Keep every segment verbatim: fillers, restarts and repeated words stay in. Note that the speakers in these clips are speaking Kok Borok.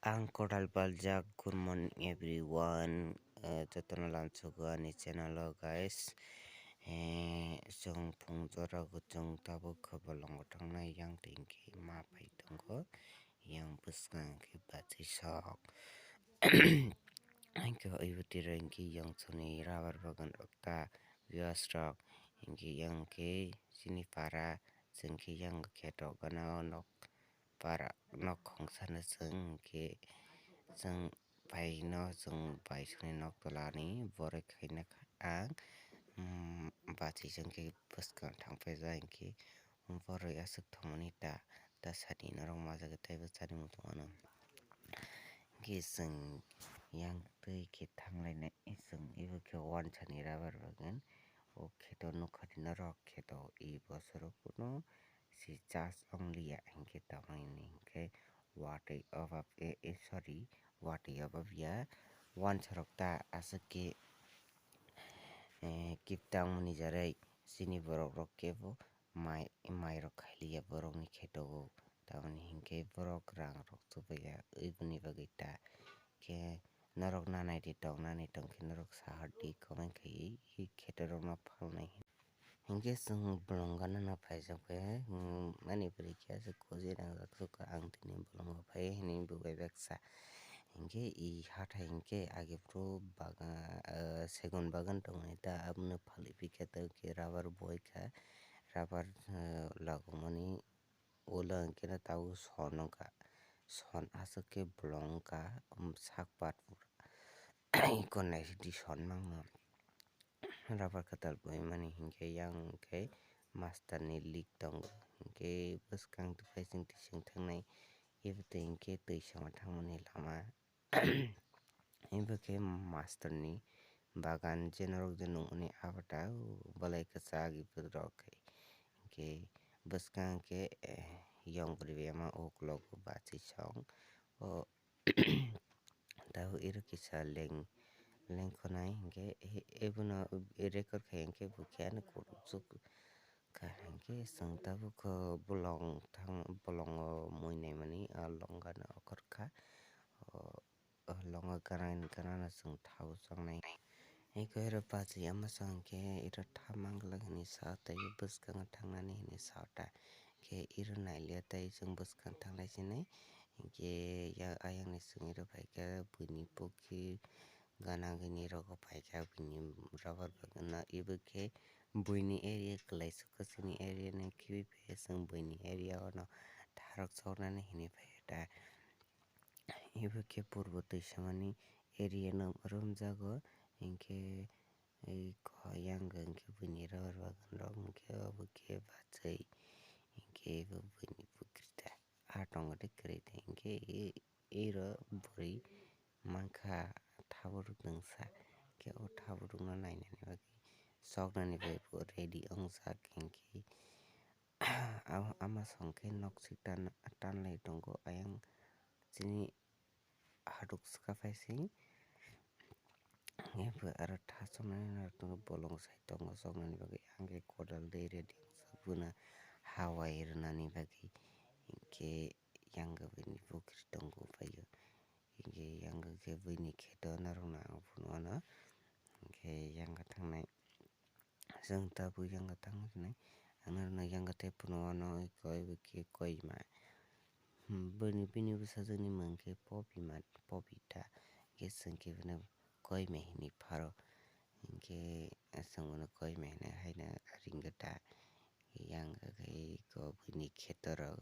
Ang Kotal Paljak, good morning everyone. Eh, jotono lamsogo ani channel o, guys. Eh, chwng phung jora o chwng tabuk khe bolongo thangnai, yang twi hwnkhe ma pai tongo, yang bwskang khe bachwi sok. Hwnkhe oibo tiro hwnkhe yang chwngni rubber bagan rok ta, viewers rok, hwnkhe yang khe chini para, chwng khe yang khe tok gana o nok para nok khongsa no chwng hwnkhe chwng bai no chwng bai songni nok tola ni borok khaina kha ang, um, bachwi chwng khe bwskang thang paijak hwnkhe borok aswk thangmani ta, ta sadi norok majagwi taibo chani muchung ano. Hwnkhe chwng yang twi khe thang lainai chwng ebo khe wansani rubber bagan o kheto nukha di norok kheto e bosoro kunu si charge ongliya hwnkhe tamo hini hwnkhe watwi obab, eh, eh, sorry, watwi obab ya, wansarok ta aswk khe, eh, kiptang mani jarwi chini borok rok kebo mai, mai rok khailiya borokni kheto o, tamoni hwnkhe borok rang rok chubaiya, eboni bagwi ta khe norok nanai di tong, nani tong khe norok sahar di comment khaiwi kheto rokno phalnai. Hinkhe chwng bolong gana no phaijak bai, hmm, ani bwrwi khe aswk kuji nangjak sukha, ang tini bolongo phai hinwi bo bai baksa. Hinkhe i hathai hinkhe age phuru baga-, ah, segon bagan tongmani ta, abono phalwi phikha, tei khe rubber boikha, rubber, ah, lagomani ulo hinkhe no tabuk son wngkha, son aswk khe bolong wngkha, um, sak pat pura. Iko naisidi son mangno. Rubber kwtal boimani hinkhe yang khe master ni leak tongo, hinkhe bwskang twi paising twising thangnai, ebo twi hinkhe twi sama thangmani lama. Ebo khe master ni bagan, je norok je nukmani abo ta, o belai kwchak ebo rok khe. Hinkhe bwskang khe, eh, yong bwrwi bai ma uklogo bachwi song. O tabuk iro kisa leng, lengkhonai hinkhe e-, ebono record khai hinkhe bo khe ani kuchuk kha hinkhe chwng tabuk bolong thang, bolongo mui naimani a longano okhorkha, o, o longo gana gana no chwng thao chongnai. Eko iro bachwi ama chwng khe iro tha manglak hinwi sa tei bwskango thangnani hinwi sa ta. Khe iro nailia tei chwng bwskang thanglai sinai. Hinkhe ya ayang ni chwng iro phaikha buini pokhe gana gini rogo phaikha buini rubber bagana. Ebo khe buini area kwlai sukha chini area ni khibi phai chwng buini area o no tharok choknani hinwi phaikha ta. Ebo khe purbo twi samani area no romjago, hinkhe ei kho yang hinkhe buini rubber bagan rok hinkhe obo khe bachai hinkhe ebo buini pokri ta a tongo de kwrwi ta hinkhe e-, ero bwrwi mankha thaburuk nwngsa hinkhe o thaburukno nainani bagwi choknani bagwi bo ready wngjak hinkhe. Amo ama song khe nok sik tan, tanlai tongo ayang chini haduk swkha phai se. Abo aro tha choknani no tongo bolong sai tongo choknani bagwi ang khe kodal dei ready wngjak bono hawai rwnani bagwi hinkhe yang bini pokri tongo paio hinkhe yang khe buini kheto norokno ang phunukno hinkhe yang thangnai. Chwng tabuk yang tang hinwi ang norokno yang tei phunukno iko ebo khe koima. Hmm, bini, bini bwsajwkni mung khe Popima, Popita. Hinkhe chwng khe bono koima hinwi pharo. Hinkhe chwng bono koima hinwi haino ringkha ta. Yang khe iko bini kheto rok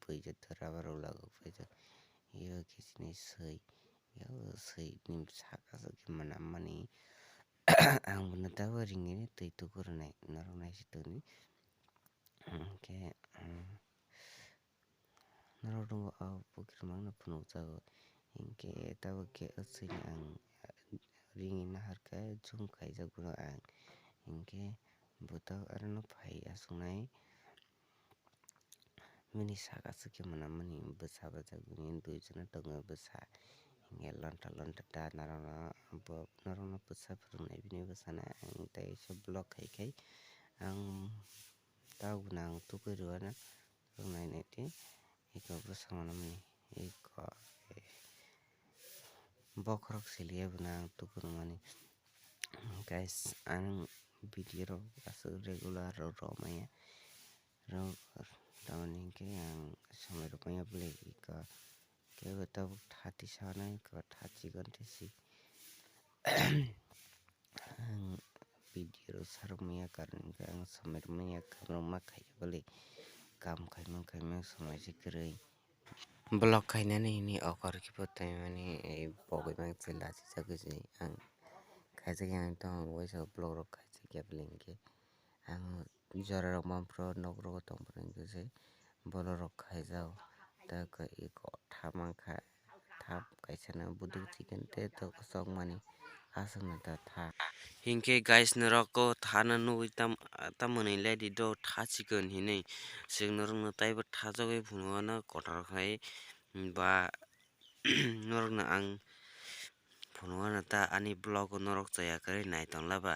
bui joto rubber rok lagok phai jak. Iko khe chini swi, iko swi ni saka saka manammani. Ang bono tabuk ringwi twi tuku rwnai, norok naisik tongdi. Hinkhe, um, norok tongo o pokri mangno phunukjago. Hinkhe tabuk khe o swini ang ringwi naharkha, zoom khaijak bono ang. Hinkhe bo tabuk arono phai achuknai. Bini saka aswk khe manammani bwsa bwsa bini duijono tongo bwsa. Hinkhe lonta lonta ta norokno bo norokno bwsa phwrwngnai bini bwsano ang tei se vlog khai khai ang tabukno ang tubui rwna rwngnainai tei eko bwsa manammani eko. bokhorok siliya bono ang tuku rwmani. Guys, ang video rok aswk regular rok rw maya. Rw-, tamoni hinkhe ang samai rw maya bwlai iko kebo tabuk thati sanai iko thachikon tisi. Ang video rw sarw maya karon hinkhe ang samai rw maya kam rok ma khaiya bwlai. Kam khaimang khaimang samai se kwrwi. Vlog khainani hini okor khe bo taimani, eh, pogwi mang se lachi chagwi se ang khaijak yang tong waisa vlog rok khaijak ya bwlai hinkhe ang jora rok mampro nok rogo tongphuru hinkhe se bolorok khaijak tei eko tha mankha tha kaisa no buduk chikon tei tok chokmani aswkno ta tha. Hinkhe guys norok o thano nugwi tam tamoni lady do tha chikon hinwi chwng norokno taibo thajagwi phunukgo kotor khai ba norokno ang phunukgo ta ani vlog o norok chaya kwrwi nai tong laba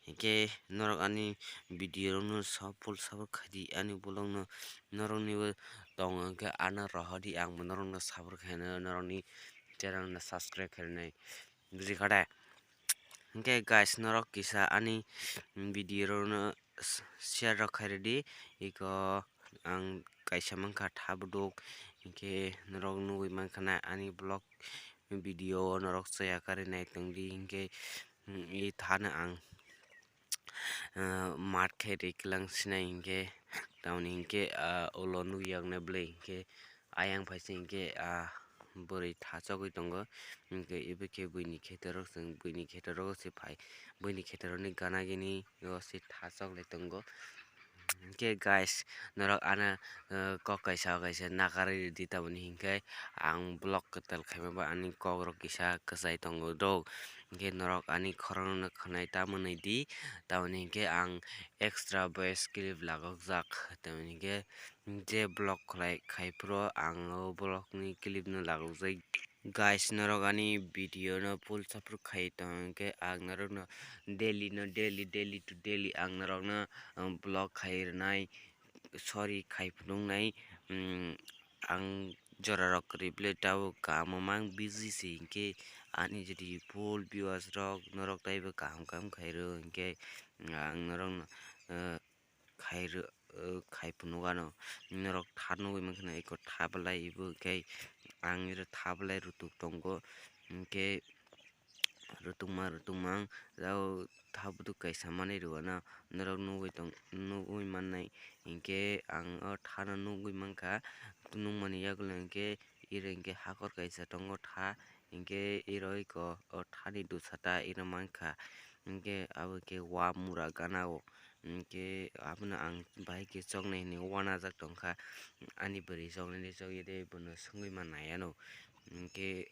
hinkhe norok ani video rokno sop full support khaidi ani vlog no norokni bo tongo hinkhe ano rohordi ang bo norokno support khainai norokni channel no subscribe khainai. Bujikha de? Hinkhe guys, norok kisa ani video rokno share rok khairidi, iko ang kaisa mankha tha buduk, hinkhe norok nugwi mankha na ani vlog video o norok chaya karwi naitongdi, hinkhe i thano ang ah, mat khe ri kwlang sinai hinkhe tamoni hinkhe, ah, ulo nukya wngnai bwlai hinkhe ayang phaisa hinkhe, ah, bwrwi thachogwi tongo hinkhe ebo khe buini khetorok chwng buini khetorok se phai buini khetorokni gana gini o se thachoklai tongo. Hinkhe guys, norok ano, eh, kok kaisa o kaisa nakarwi rwdi tamoni hinkhe ang vlog kwtal khaima ba ani kokrok kisa kwchai tongo do. Hinkhe norok ani khorokno khwnai tamoni di, tamoni hinkhe ang extra voice clip lagokjak, tamoni hinkhe je vlog khlai khai phuru ang o vlog ni clip no lagokjai. Guys, norok ani video no full support khai tong hinkhe ang norokno daily no daily, daily to daily ang norokno, um, vlog khai rwnai, sorry, khai phunuknai, um, ang jora rok kwrwi bwlai tabuk kamo mang busy se hinkhe ani jodi full viewers rok norok taibo kaham kaham khai rw hinkhe ang norokno, uh, khai rw, uh, khai phunukano norok tha nugwi mankha na eko tha bwlai ebo khe ang oro tha bwlai rutuk tongo hinkhe rutukma rutukma ang jao tha buduk kaisa manwi rwano norok nugwi tong nugwi mannai hinkhe ang o thano nugwi mankha nukmani yagulo hinkhe iro hinkhe hakor kaisa tongo tha. Hinkhe iro iko o thani dusata ino mankha. Hinkhe abo khe wa mura gana o. Hinkhe abono ang bahai khe choknai hinwi uanajak tongkha. Ani bwrwi choknai de chokya de bono swngwi ma naiya no. Hinkhe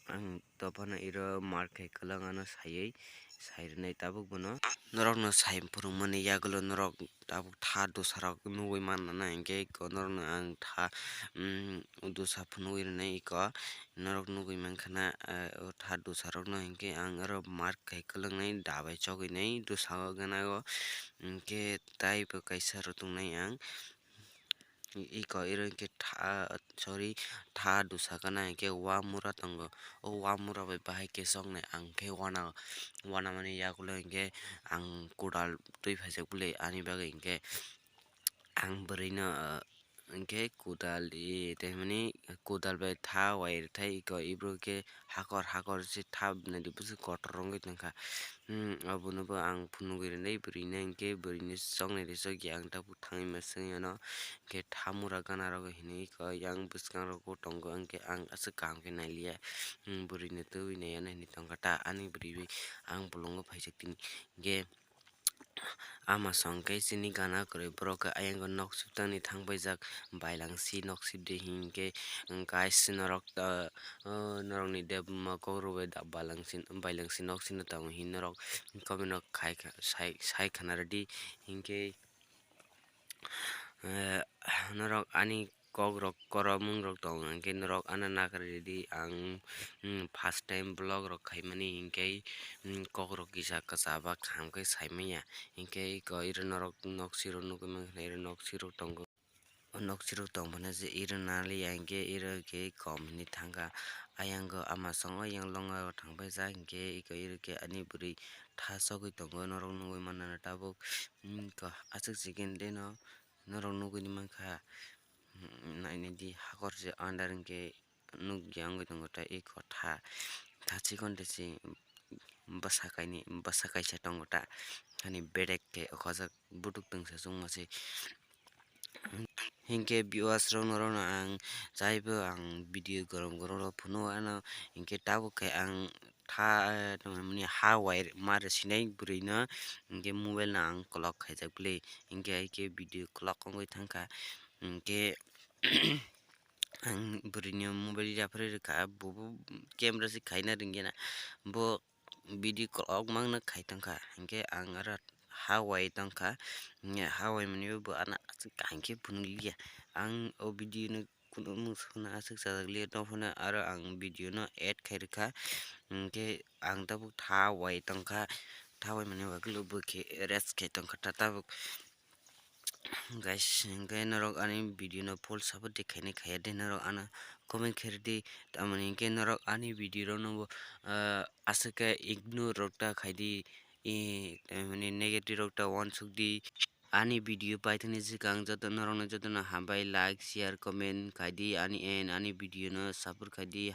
ang dophano iro mar khai kwlwng ano saiwi sai rwnai tabuk bono. Norokno sai phwrwngmani yagulo norok tabuk tha dusarok nugwi mannana hinkhe eko norokno ang tha, um, dusa phunugwi rwnai eko norok nugwi mankha na, ah, o tha dusarokno hinkhe ang oro mar khai kwlwngnai dabai chogwinai dusao gana o hinkhe taibo kaisa rw tongnai ang. Iko iro hinkhe tha, sorry, tha dusa gana hinkhe wa mura tongo. O wa mura bai bahai khe choknai ang khe wana, wanamani yagulo hinkhe ang kodal twi phaijak bwlai ani bagwi hinkhe ang bwrwino, ah, hinkhe kodal, eh, tei hwnmani kodal bai tha wai rwthai iko ibro khe hakor hakor se tha bwnadi bwswk kotor wngwi tongkha. Hmm, abono bo ang phunugwi rwnai bwrwino hinkhe bwrwino choknai de chokya ang tabuk thangwi ma swngwi ano hinkhe tha mura gana rogo hinwi iko yang bwskango tongo hinkhe ang aswk kaham khe nailiya. Hmm, bwrwino twiwi naiya hinwi tongkha ta ani bwrwi bai ang bolongo phaijak tini hinkhe. Ama song khe chini gana kwrwi borok khe ayang nok siptangni thang paijak bailangsi nok sipdi hinkhe guys norok, ah, norokni debma kok rwbai da bailangsi bailangsi nok sino tongo hin norok comment o khai kha sai sai khana rwdi hinkhe, eh, norok ani kokrok koromwngrok tongo, hinkhe norok ano nakarwi rwdi. Ang, mm, first time vlog rok khaimani, hinkhe, mm, kokrok kisa kwchaba kaham khe saimanya, hinkhe iko iro norok nok siro nugwi mankha, iro nok siro tongo. nokchirok tongphano je iro naliya hinkhe iro khe kom hinwi thangkha. Ayango ama songo yang longo thangpaijak hinkhe iko iro khe ani bwrwi tha sogwi tongo norok nugwi mannano tabuk. Aswk second de no norok nugwi mankha. Nainai di hakor se under hinkhe nukya wngwi tongo tei iko tha tha chikon de se bwsa kainwi bwsa kaisa tongo ta hani bedek khe okhojak butuk tongsa chukma se. Hinkhe viewers rok norokno ang chaibo ang video gorom gorom rok phunukgo ano hinkhe tabuk khe ang tha tongmani ha wai mare sinai bwrwino hinkhe mobile no ang clock khaijak bwlwi hinkhe hai khe video clock wngwi thangkha hinkhe. Ang bwrwini mobile yapharwi rwkha, bo bo camera se khaina ringya na, bo video clock mangno khai tongkha, hinkhe ang aro ha wai tongkha, ha wai mani bo ano aswk kaham khe phunukliya. Ang o video no kunu mung sukna aswk chajak liya, tongphano aro ang video no add khai rwkha, hinkhe ang tabuk tha wai tongkha, tha wai mani bagwi bo khe rest khai tongkha ta tabuk. Guys, hinkhe norok ani video no full support de khainai khaiya de norok ano comment khe rwdi, tamoni hinkhe norok ani video rok no bo aswk khe ignore rok ta khaidi, tamoni negative rok ta uansukdi. Ani video paithakni swkang joto norokno jotono hambai, like, share, comment khaidi ani and ani video no support khaidi.